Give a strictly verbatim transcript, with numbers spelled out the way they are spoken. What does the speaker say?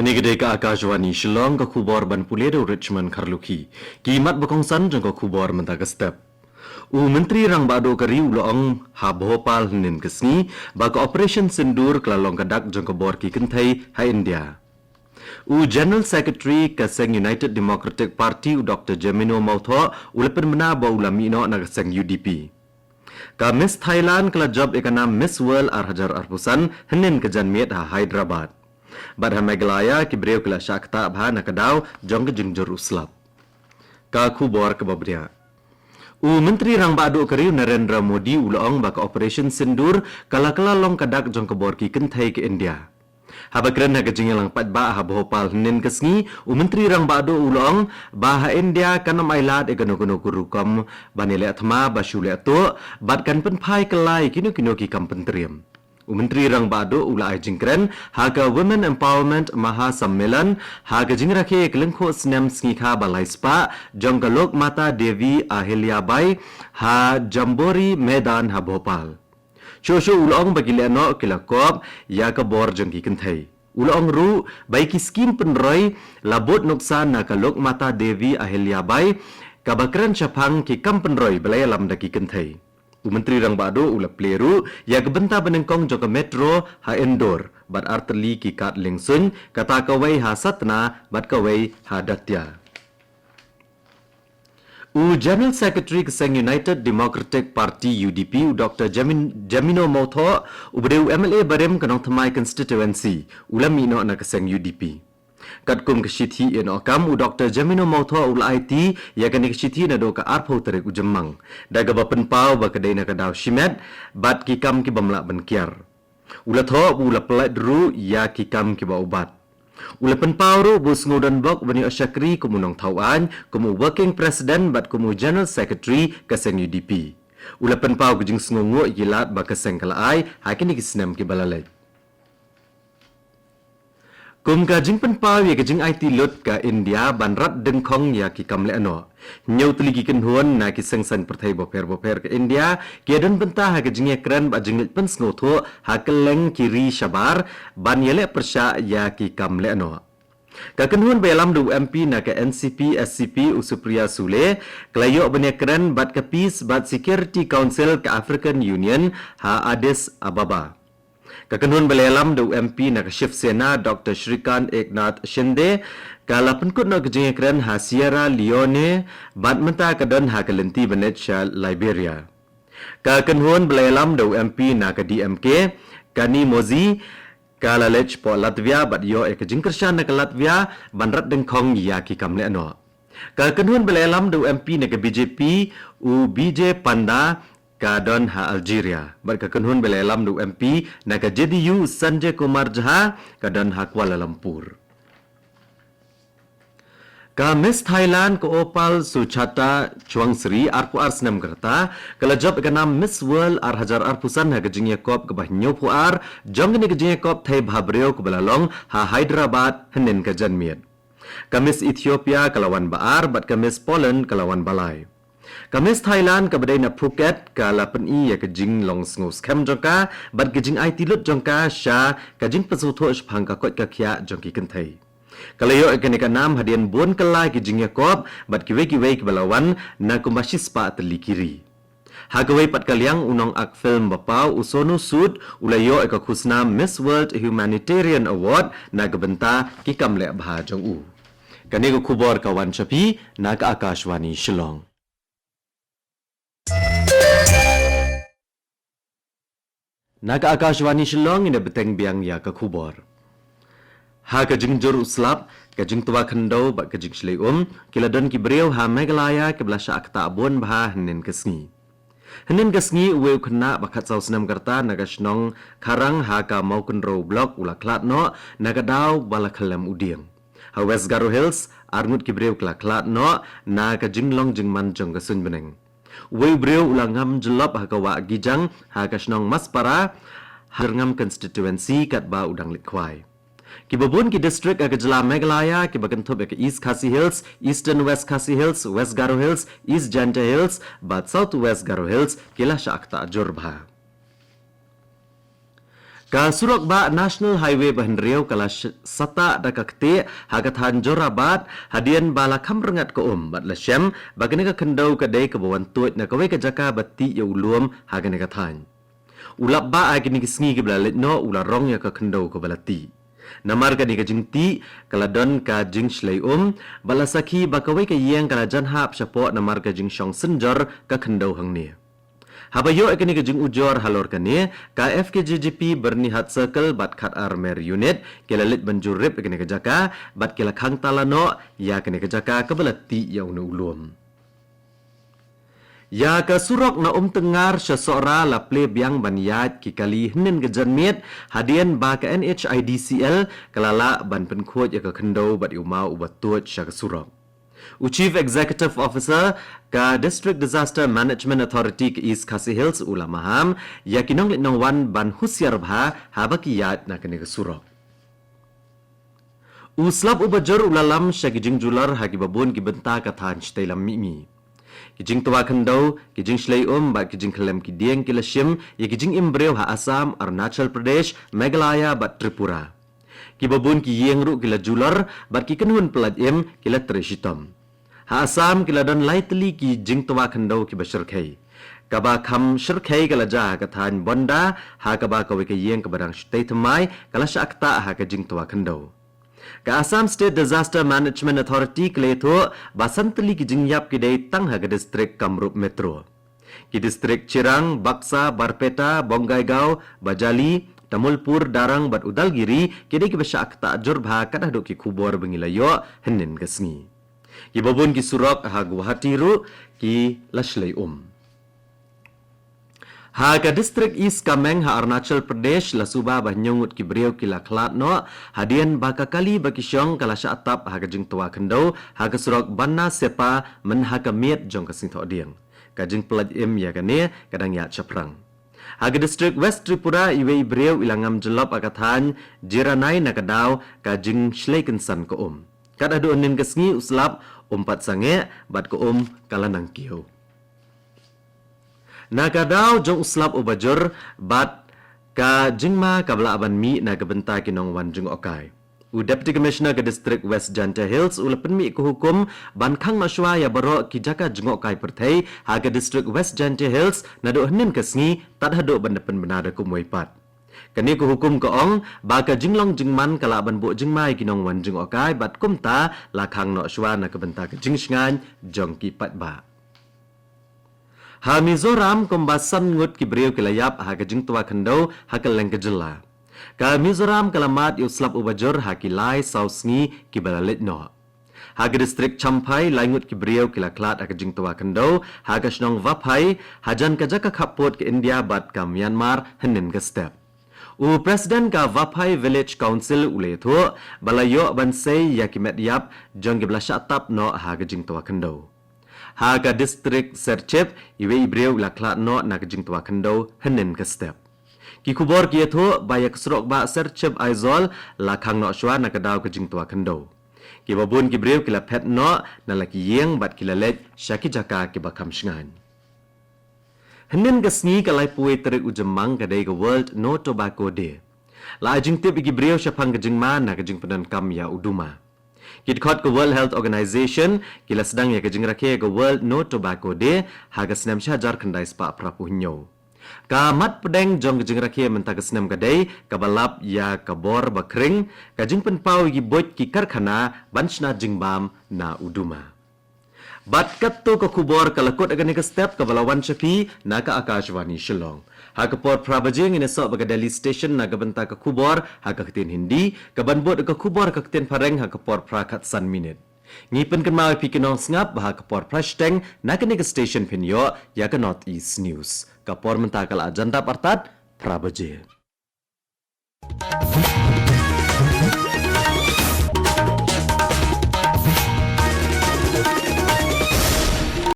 Kane ka dei ka Akashvani Shillong, ka khubor ban pule da u Richmond Kharlukhi. Ki mat ba kongsan jong ka khubor mynta ka step. U Myntri Rangbah Duh ka ri u la ong ha Bhopal hynnin ka sngi ba ka Operation Sindoor ka la long ka dak jong ka bor ki kynthei ha India. U General Secretary ka seng United Democratic Party u Doktor Jemino Mawthoh u la pynbna ba u la mih noh na ka seng U D P. Ka Miss Thailand ka la jop ïa ka nam Miss World ar hajar arphew san hynnin ka janmiet ha Hyderabad. Bad ha Meghalaya ki briew ki la shah ktah bha na ka daw jong ka jingjur u slap. Ka khubor kaba bniah. U Myntri Rangbah Duh ka ri u Narendra Modi u la ong ba ka Operation Sindoor ka la kylla long ka dak jong ka bor ki kynthei ka India. Haba kren ha ka jingïalang paidbah ha Bhopal hynnin ka sngi, u Myntri Rangbah Duh u la ong ba ha India kan ym ailad ïa kano kano ka rukom ban ïaleh thma ba shu leh tuh bad kan pynphai kylla ïa kino kino ki kam pyntriem. U Myntri Rangbah Duh u la ai jingkren ha ka Women Empowerment Maha Sammelan ha ka jingrakhe ïa ka lyngkhuh snem sngi kha ba lai spah jong ka Lok Mata Devi Ahilyabai ha Jambori Maidan ha Bhopal. Shuh shuh u la ong ba ki lehnoh ki la kop ïa ka bor jong ki kynthei. U la ong ruh ba ïa ki skim pynroi la bud nuksa na ka Lok Mata Devi Ahilyabai kaba kren shaphang ki kam pynroi ba la ïalam da ki kynthei. U Myntri Rangbah Duh u la plie ruh ïa ka bynta banyngkong jong ka metro ha Indore bad artylli ki kad liengsuiñ, kata kawei ha Satna bad kawei ha Datia. U General Secretary ka seng United Democratic Party U D P u Doktor Jamin, Jamino Mawthoh uba dei u M L A barim ka Nongthymmai Constituency u la mih noh na ka seng U D P. Katkum ka shithi ïehnoh kam u Doktor Jamino Mawthoh u la aiti ïa kane ka shithi naduh ka arphew tarik u Jymmang da kaba pynpaw ba ka dei na ka daw shimet bad ki kam ki bym lah ban kiar. U la thoh ba u la pyllait ruh ïa ki kam kiba u bat. U la pynpaw ruh ba u sngew donbok ban ïoh shakri kum u nongthaw aiñ, kum u working president bad kum u general secretary ka seng U D P. U la pynpaw ka jingsngewnguh ïa ki lad ba ka seng ka la ai ha kine ki snem kiba la leit. Kum ka jingpynpaw ïa ka jingaiti lut ka India ban rat dyngkhong ïa ki kam lehnoh, hynñiew tylli ki kynhun na ki seng saiñ pyrthei bapher bapher ka India ki ïadon bynta ha ka jingïakren bad jingleit pynsngewthuh ha kylleng ki ri shabar ban ïaleh pyrshah ïa ki kam lehnoh. Ka kynhun ba ïalam da u M P na ka N C P S C P u Supriya Sule ka la ïoh ban ïakren bad ka Peace bad Security Council ka African Union ha Addis Ababa. Ka kynhun ba la ïalam da u M P na ka Shiv Sena Doktor Shrikant Eknath Shinde ka la pynkut noh ka jingïakren ha Sierra Leone bad mynta ka don ha ka lynti ban leit sha Liberia. Ka kynhun ba la ïalam da u M P na ka D M K, Kani Mozi, ka la leit shapoh Latvia bad ïoh ïa ka jingkyrshan na ka Latvia ban rat dyngkhong ïa ki kam lehnoh. Ka kynhun ba la ïalam da u M P na ka B J P, u Bijay Panda, ka don ha Algeria. Bad ka kynhun ba la ïalam da u M P na ka J D U, Sanjay Kumar Jha, ka don ha Kuala Lumpur. Ka Miss Thailand ka Opal Suchata Chuangsri, arphew ar snem ka rta, ka la jop ïa ka nam Miss World ar hajar arphew san ha ka jingïakop kaba hynñiewphew ar jong kane ka jingïakop thei bhabriew kaba la long ha Hyderabad hynnin ka janmiet. Ka Miss Ethiopia ka la wan ba ar bad ka Miss Poland ka la wan ba lai. Ka Miss Thailand kaba dei na Phuket ka la pyni ïa ka jinglong sngewskhem jong ka bad ka jingaiti lut jong ka sha ka jingpynsngewthuh shaphang ka koit ka khiah jong ki kynthei. Ka la ïoh ïa kane ka nam hadien bun kylla ki jingïakop bad kiwei kiwei kiba la wan na kumba shispah tylli ki ri. Ha kawei pat ka liang, u nongakt film ba paw u Sonu Sood u la ïoh ïa ka khusnam Miss World Humanitarian Award na ka bynta ki kam leh bha jong u. Kane ka khubor ka wan sha phi na ka Akashvani Shillong. Na ka Akashvani Shillong, ngin ïa bteng biang ïa ka khubor. Ha ka jingjur u slap, ka jingtwa khyndew bad ka jingshlei um, ki la don ki briew ha Meghalaya kiba la shah ktah bun bha hynnin ka sngi. Hynnin ka sngi, uwei u khynnah ba khatsaw snem ka rta na ka shnong Kharang ha ka Mawkynrew Block u la khlad noh na ka daw ba la khyllem u dieng. Ha West Garo Hills, arngut ki briew ki la khlad noh na ka jinglong jingman jong ka suiñ bneng. Uwei u briew u la ngam jyllop ha ka wah Gijang ha ka shnong Maspara ha Jyrngam constituency katba u dang leit khwai. Kiba bun ki district ha ka jylla Meghalaya kiba kynthup ïa ka East Khasi Hills, Eastern West Khasi Hills, West Garo Hills, East Jaintia Hills bad South West Garo Hills ki la shah ktah jur bha. Ka surok bah National Highway ba hynriew ka la sh- satak da ka ktieh ha ka thaiñ Jorabat, hadien ba la kham rngat ka um bad la shem ba kane ka khyndew ka dei kaba wan tuid na kawei ka jaka ba tih ïa u lum ha kane ka thaiñ. U lap bah ha kine ki sngi kiba la leit noh u la rong ïa ka khyndew kaba la tih. Namar kane ka jingtih ka la don ka jingshlei um bad la sakhi ba kawei ka ïing ka la jan hap shapoh namar ka jingshong synjor ka khyndew hangne. Haba ïoh ïa kane ka jingujor halor kane, ka F K J G P Byrnihat Circle bad khatar Mer Unit ki la leit ban jurip ïa kane ka jaka bad ki la khang tala noh ïa kane ka jaka kaba la tih ïa une u lum. Ïa ka surok na Umtyngngar sha Sohra la plie biang ban ïaid ki kali hynnin ka janmiet, hadien ba ka N H I D C L ka la lah ban pynkhuid ïa ka khyndew bad ïa u maw uba tuid sha ka surok. U Chief Executive Officer ka District Disaster Management Authority ka East Khasi Hills u la maham ïa ki nongleit nongwan ban husiar bha haba ki ïaid na kane ka surok. U slap uba jur u la lam sha ki jingjulor ha kiba bun ki bynta ka thaiñ shatei lam mihngi. Ki jingtwa khyndew, ki jingshlei um bad ki jingkhyllem ki dieng ki la shim ïa ki jingim briew ha Assam, Arunachal Pradesh, Meghalaya bad Tripura. Kiba bun ki ïing ruh ki la julor bad ki kynhun pyllait im ki la trei shitom. Ha Assam ki la don lai tylli ki jingtwa khyndew kiba shyrkhei. Kaba kham shyrkhei ka la jia ha ka thaiñ Bonda, ha kaba kawei ka ïing kaba dang shu tei thymmai ka la shah ktah ha ka jingtwa khyndew. Ka Assam State Disaster Management Authority ka la ïathuh ba san tylli ki jingïap ki dei tang ha ka district Kamrup Metro. Ki district Chirang, Baksa, Barpeta, Bongaigaon, Bajali, Tamulpur, Darrang bad Udalgiri ki dei kiba shah ktah jur bha kat haduh ki khubor ba ngi la ïoh hynnin ka sngi. Kiba bun ki surok ha Guwahati ruh ki la shlei um. Ha ka district East Kameng ha Arunachal Pradesh la suba ba hynñiew ngut ki briew ki la khlad noh, hadien ba ka kali ba ki shong ka la shah tap ha ka jingtwa khyndew ha ka surok Banna Sepa myn ha ka miet jong ka Sngi Thohdieng. Ka jingpyllait im ïa kane ka dang ïaid shaphrang. Ha ka district West Tripura iwei i briew i la ngam jyllop ha ka thaiñ Jiranai na ka daw ka jingshlei kynsan ka um. Kat haduh hynnin ka sngi u slap um pat sangeh bad ka um ka la nang kiew. Na ka daw jong u slap uba jur bad ka jingma kaba lah ban mih na ka bynta ki nongwan jngohkai. U Deputy Commissioner ka District West Jaintia Hills u la pynmih ka hukum ban khang noh shuwa ïa baroh ki jaka jngohkai pyrthei ha ka District West Jaintia Hills naduh hynnin ka sngi tad haduh ban da pynbna da kumwei pat. Kane ka hukum ka ong ba ka jinglong jingman ka lah ban buh jingma ïa ki nongwan jngohkai bad kumta la khang noh shuwa na ka bynta ka jingshngaiñ jong ki paidbah. Ha Mizoram kumba san ngut ki briew ki la ïap ha ka jingtwa khyndew ha kylleng ka jylla. Ka Mizoram ka la mad ïa u slap uba jur ha ki lai saw sngi kiba la leit noh. Ha ka district Champhai lai ngut ki briew ki la khlad ha ka jingtwa khyndew ha ka shnong Vaphai hajan ka jaka khappud ka India bad ka Myanmar hynnin ka step. U President ka Vaphai Village Council u la ïathuh ba la ïoh ban sei ïa ki met ïap jong kiba la shah tap noh ha ka jingtwa khyndew. Ha ka district Serchhip iwei i briew i la khlad noh na ka jingtwa khyndew hynnin ka step. Ki khubor ki ïathuh ba ïa ka surok bah Serchhip Aizawl la khang noh shuwa na ka daw ka jingtwa khyndew. Kiba bun ki briew ki la phet noh na la ki ïing bad ki la leit sha ki jaka kiba kham shngaiñ. Hynnin ka sngi ka laiphew tarik u Jymmang ka dei ka World No Tobacco Day. La ai jingtip ïa ki briew shaphang ka jingma na ka jingpyndonkam ïa u duma. Ki dkhot ka World Health Organization ki la sdang ïa ka jingrakhe ka World No Tobacco Day ha ka snem shihajar khyndai spah phraphew hynñiew. Ka mat pdeng jong ka jingrakhe mynta ka snem ka dei kaba lap ïa ka bor ba khring, ka jingpynpaw ïa ki buit ki karkhana ban shna jingbam na u duma. Bad katto ka khubor ka la kut ha kane ka step kaba la wan sha phi na ka Akashvani Shillong. Ha ka por phra baje ngin ïasoh bad ka Delhi Station na ka bynta ka khubor ha ka ktien Hindi, kaban bud ka khubor ha ka ktien Phareng ha ka por phra khatsan minit. Ngi pynkynmaw ïa phi ki nongsngap ba ha ka por phra shiteng na kane ka station phin ïoh ïa ka North East News. Ka por mynta ka la jan dap artat phra baje.